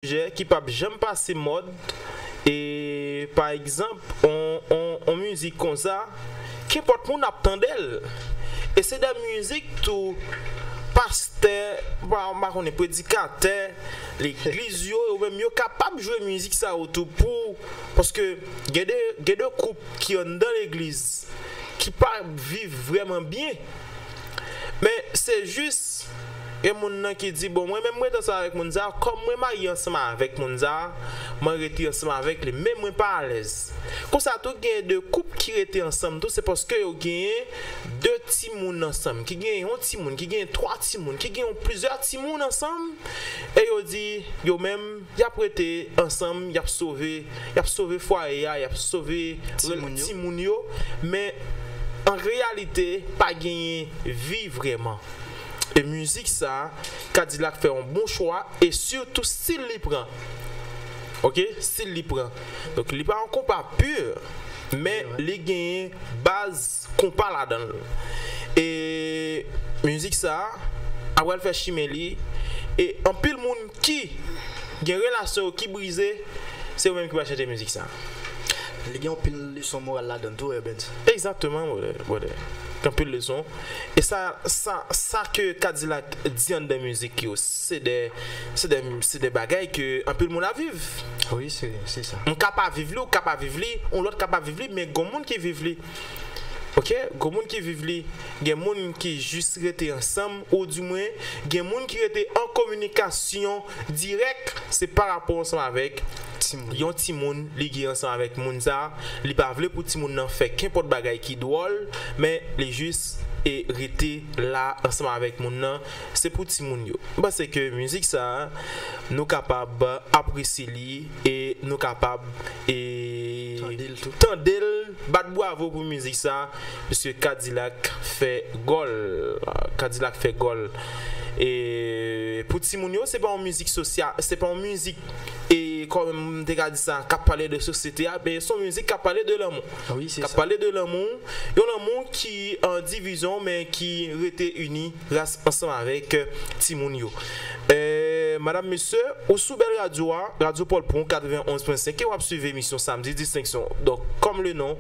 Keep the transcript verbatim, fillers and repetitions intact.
sijè ki p ap janm pase mòd. E pa egzanp, on, on, on mizik konsa, kenpòt moun ap tande l. E se de mizik tou pastè, pa, m pa konnen, predikatè, legliz yo, yo menm yo kapab jwe mizik sa yo tou pou, paske gen de, gen de koup ki anndan legliz ki pa viv vrèman byen. Men se jis gen moun nan ki di, bon, mwen menm mwen rete ansanm avèk moun sa, kòm mwen marye ansanm avèk moun sa, mwen rete ansanm avèk li, men mwen pa alèz. Konsa tou gen de koup ki rete ansanm tou, se paske yo genyen de timoun ansanm, ki genyen yon timoun, ki genyen twa timoun, ki genyen plizyè timoun ansanm, e yo di, yo menm, y ap rete ansanm, y ap sove, y ap sove fwaye a, y ap sove rel-, timoun yo, men an reyalite, pa genyen vi vrèman. E mizik sa, Kadilak fè yon bon chwa, e sitou stil li pran. Oke? Stil li pran. Donk, li pa yon konpa pur, men li genyen baz konpa ladan l. E mizik sa, apre l fè chimen li, e anpil moun ki gen relasyon yo ki brize, se yo menm ki pral chante mizik sa. Li gen anpil leson moral ladan l tou, Evans. Egzakteman, brother, brother. Gen anpil leson. E sa, sa, sa ke Kadilak di anndan mizik yo, se de, se de, se de bagay ke anpil moun ap viv. Wi, se, se sa. M ka pa viv li, ou ka pa viv li, yon lòt ka pa viv li, men gon moun ki viv li. Oke? Gon moun ki viv li. Gen moun ki jis rete ansanm, ou di mwen, gen moun ki rete an kominikasyon dirèk, se pa rapò ansanm avèk yon timoun, li gen ansanm avèk moun sa, li pa vle pou timoun nan fè kenpòt bagay ki dwòl, men li jis e rete la ansanm avèk moun nan, se pou timoun yo. M panse ke mizik sa, nou kapab apresye li e nou kapab e tande l tou. Tande l, bat bwavo pou mizik sa, mesye Kadilak fè gòl. Kadilak fè gòl. E pou timoun yo, se pa yon mizik sosyal, se pa yon mizik, e kòm m te ka di sa, k ap pale de sosyete a, men se yon mizik k ap pale de lanmou. Wi, se sa. K ap pale de lanmou, yon lanmou ki an divizyon, men ki rete ini, ras ansanm avèk, euh, timoun yo. Euh, madam, mesye, ou sou bèl radyo a, Radyo Pòlpon katrevenn onz pwen senk, e w ap swiv emisyon Samdi Distenksyon. Donk, comme le nom